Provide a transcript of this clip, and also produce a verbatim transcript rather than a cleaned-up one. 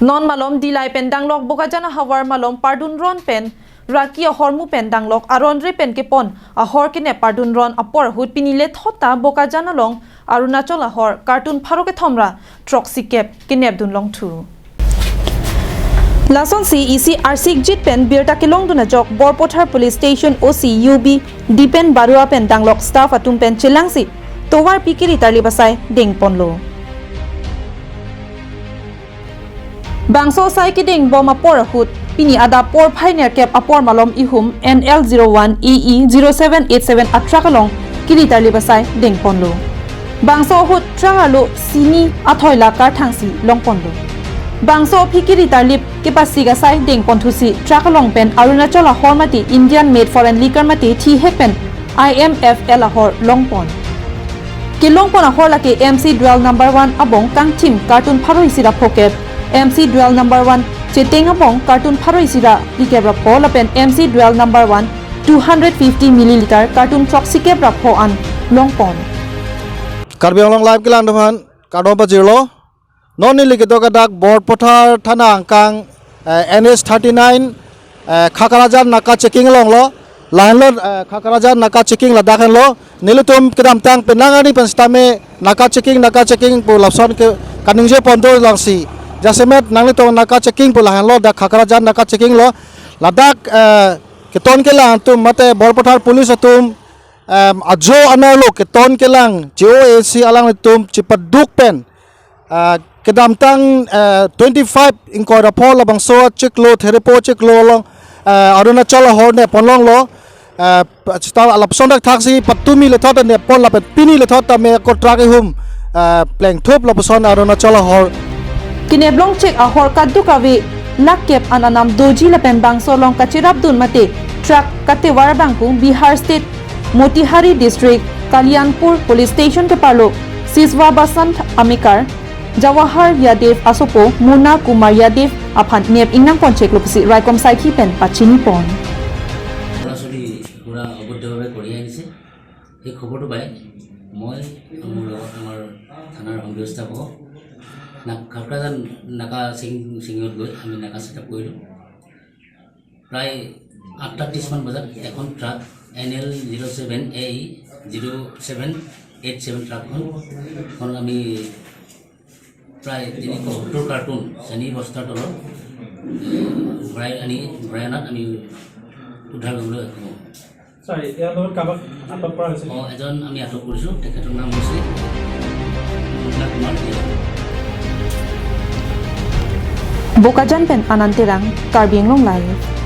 Non malom Dillai pen danglok Bokajan ahavar malom pardun ron pen raki ahormu pen danglok aron re pen kepon ahor kenep pardun ron apor ahut pini lethot ta Bokajan along Arunachal ahor kartun pharo kethom ra throksikep kenep dun longthu. Lasonsi isi arsik jit pen birta kelong dun ajok Borpathar Police Station O C U B Dipen Barua pen danglok staff atum pen chelangsi tovar phi kiri tarlip asai dengponlo. Bangso asai kedeng bom apor ahut pini adap porphai nerkep apor malom ihum N L zero one E E zero seven eight seven atruck along kiri tarlip asai dengponlo. Bangso ahut truck arlo sini athoi la karthangsi longponlo. Bangso aphi kiri tarlip kepasik asai dengponthusi truck along pen Arunachal ahor mate Indian made foreign liquor mate thihek pen I M F L ahor longpon. Kelongpon ahor lake M C Dwell number one abong kangthim kartun pharo isi ra phokep, M C Dwell number one Cheteng abong kartun pharo isi ra phlikep ra pho lapen M C Dwell number one two hundred fifty milliliter kartun throksikep ra pho an longpon. Karbi Anglong Live kelang atum aphan kardom pajirlo. Non neli kedo ke dak Borpathar thana angkang, eh, N H thirty-nine, eh, Khakrajan naka checking along lo. Lahenlo, eh, Khakrajan naka checking ladak henlo. Nelitum kedamtang penang arni pen sitame naka checking, naka checking pu lapuson ke kaningje pon do longsi. Jasemet nanglitum naka checking pu lahenlo, dak Khakrajan naka checking lo. Ladak, eh, keton kelang atum mate Borpathar Police atum, em, ajo anerlo keton kelang J O A C alanglitum chipaduk pen, ah, kedamtang, eh, twenty-five ingkoi ra pho labangso chiklo, therepo chiklo along, eh, Arunachal ahor nepon longlo, eh, sita lapuson thakthaksi patumi lethot nepon lapen pini lethot tame ako truck ihum, eh, plengthup lapuson Arunachal ahor. Kenep longchek ahor kadokave lakkep an anam doji lapen bangso along kacherap dun mate truck katevar abangphu Bihar State Motihari District Kalyanpur Police Station keparlo Siswa Basant amekar Jawahar Yadav asopo Muna Kumar Yadav aphan nep ingnang poncheklo pusi raikom saikhi pen pachinipon. ল'ৰা ছোৱালী পুৰা অবৈধভাৱে কঢ়িয়াই আনিছে। সেই খবৰটো পাই মই, মোৰ লগত আমাৰ থানাৰ সংশ্লিষ্ট হ'ব, না-, খাকৰাজান নাকা চিং-, চিঙিঙত গৈ আমি নাকা ছেটআপ কৰিলোঁ। প্ৰায় আঠটা ত্ৰিশমান বজাত এখন truck N L zero' seven A E zero' seven eight seven ট্ৰাকখন, খনত আমি প্ৰায় তিনিশ সত্তৰ কাৰ্টুন চেনী বস্তাৰ তলত, এ, ভৰাই আনি, ভৰাই অনাত আমি উদ্ধাৰ কৰিবলৈ সক্ষম হ'লোঁ। ছাৰ, ইয়াৰ লগত কাৰোবাক আটক কৰা হৈছে? অ, এজন আমি আটক কৰিছোঁ, তেখেতৰ নাম হৈছে মুন্না কুমাৰ Yadav. Bokajan pen Anand Terang, Karbi Anglong Live.